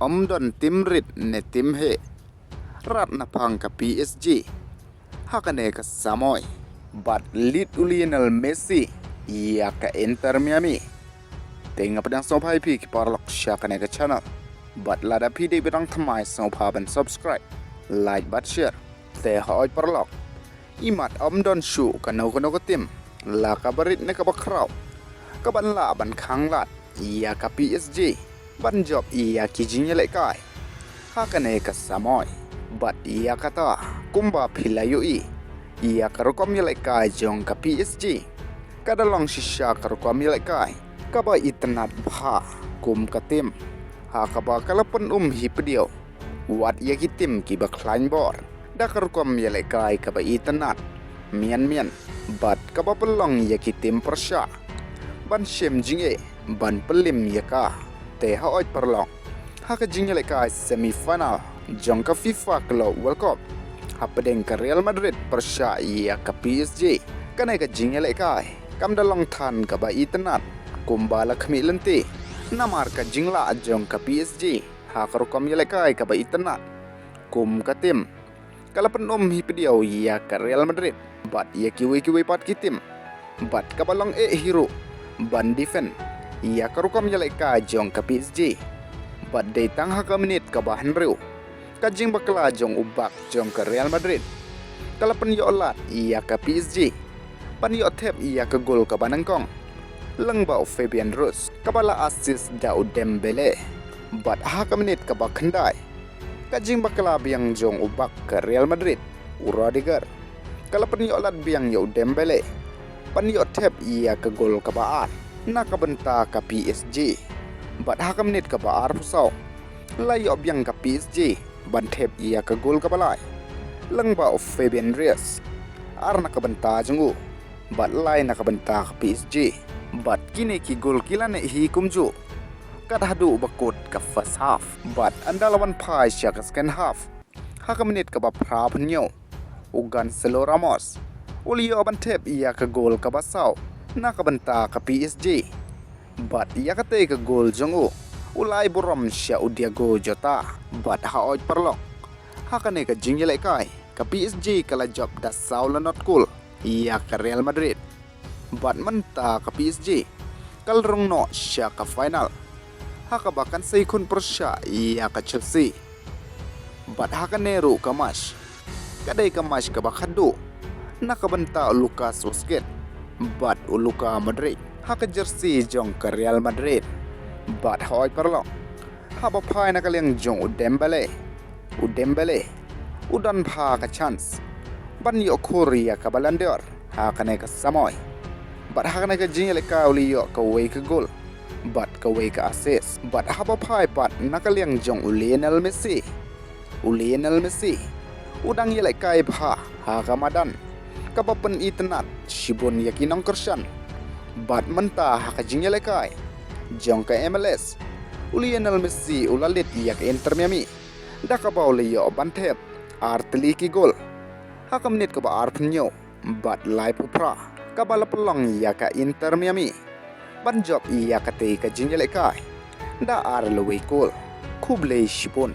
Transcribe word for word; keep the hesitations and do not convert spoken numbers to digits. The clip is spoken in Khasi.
ym don tim rit ne tim heh. Rat na phang ka P S G ha kane ka samoi. Bad lead u Lionel Messi ïa ka Inter Miami. Te nga pdiang sngewbha ïa phi ki paralok sha kane ka channel. Bad lada phi dei ba dang thymmai sngewbha ban subscribe, like bad share. Te hooid paralok, imat ym don shuh kano kano ka tim, la kaba rit ne kaba khraw, kaban lah ban khanglad ïa ka P S G ban jop ïa ki jingïalehkai ha kane ka samoi. Bad ïa kata, kumba phi la ïohi, ïa ka rukom ïalehkai jong ka P S G ka da long shisha ka rukom ïalehkai kaba itynnad bha kum ka tim ha kaba ka la pynum hi pdiaw wat ïa ki tim kiba khlaiñ bor da ka rukom ïalehkai kaba itynnad mian mian, bad kaba pynlong ïa ki tim pyrshah ban shem jingeh ban pynlim ïa ka. Te hooid paralok, ha ka jingïalehkai semi final jong ka FIFA Club World Cup hapdeng ka Real Madrid pyrshah ïa ka P S G, kane ka jingïalehkai kam da long than kaba itynnad kumba la khmih lynti, namar ka jinglah jong ka P S G ha ka rukom ïalehkai kaba itynnad kum ka tim ka la pynum hi pdiaw ïa ka Real Madrid bad ïa kiwei kiwei pat ki tim, bad kaba long eh hi ruh ban defend ïa ka rukom ïalehkai jong ka P S G. Bad dei tang ha ka minit kaba hynriew, ka jingbakla jong u back jong ka Real Madrid ka la pynïoh lad ïa ka P S G ban ïoh thep ïa ka gol kaba nyngkong lyngba u Fabian Ruiz, kaba la assist da u Dembele. Bad ha ka minit kaba khyndai, ka jingbakla biang jong u back ka Real Madrid, u Rudiger, ka la pynïoh lad biang ïa u Dembele ban ïoh thep ïa ka gol kaba ar na ka bynta ka P S G. Bad ha ka minit kaba arphew saw, la ïoh biang ka P S G ban thep ïa ka gol kaba lai lyngba u Fabian Ruiz, ar na ka bynta jong u bad lai na ka bynta ka P S G. Bad kine ki gol ki la neh hi kumjuh kat haduh ba kut ka first half. Bad ynda la wan phai sha ka second half, ha ka minit kaba phra phew hynñiew, u Cancelo Ramos u la ïoh ban thep ïa ka gol kaba saw na ka bynta ka P S G. Bad ïa katei ka gol jong u, u la ai burom sha u Diogo Jota. Bad hooid paralok, ha kane ka jingïalehkai, ka P S G ka la jop da saw la not kul ïa ka Real Madrid. Bad mynta ka P S G ka la rung noh sha ka final, ha kaba kan sa ïakhun pyrshah ïa ka Chelsea. Bad ha kane ruh ka match ka dei ka match kaba khatduh na ka bynta u Lucas Vazquez bad u Luka Modric ha ka jersey jong ka Real Madrid. Bad hooid paralok, haba phai na ka liang jong u Dembele, u Dembele u don bha ka chance ban ïoh khur ïa ka Ballon d'Or ha kane ka samoi. Bad ha kane ka jingïalehkai u la ïoh kawei ka gol bad kawei ka assist. Bad haba phai pat na ka liang jong u Lionel Messi, u Lionel Messi u dang ïalehkai bha ha ka madan kaba pynitynnad shibun ïa ki nongkyrshan. Bad mynta ha ka jingïalehkai jong ka M L S, u Lionel Messi u la lead ïa ka Inter Miami da kaba u la ïoh ban thep ar tylli ki gol ha ka minit kaba arphew hynñiew bad laiphew phra, kaba la pynlong ïa ka Inter Miami ban jop ïa katei ka jingïalehkai da ar la wei kol. Khublei shibun.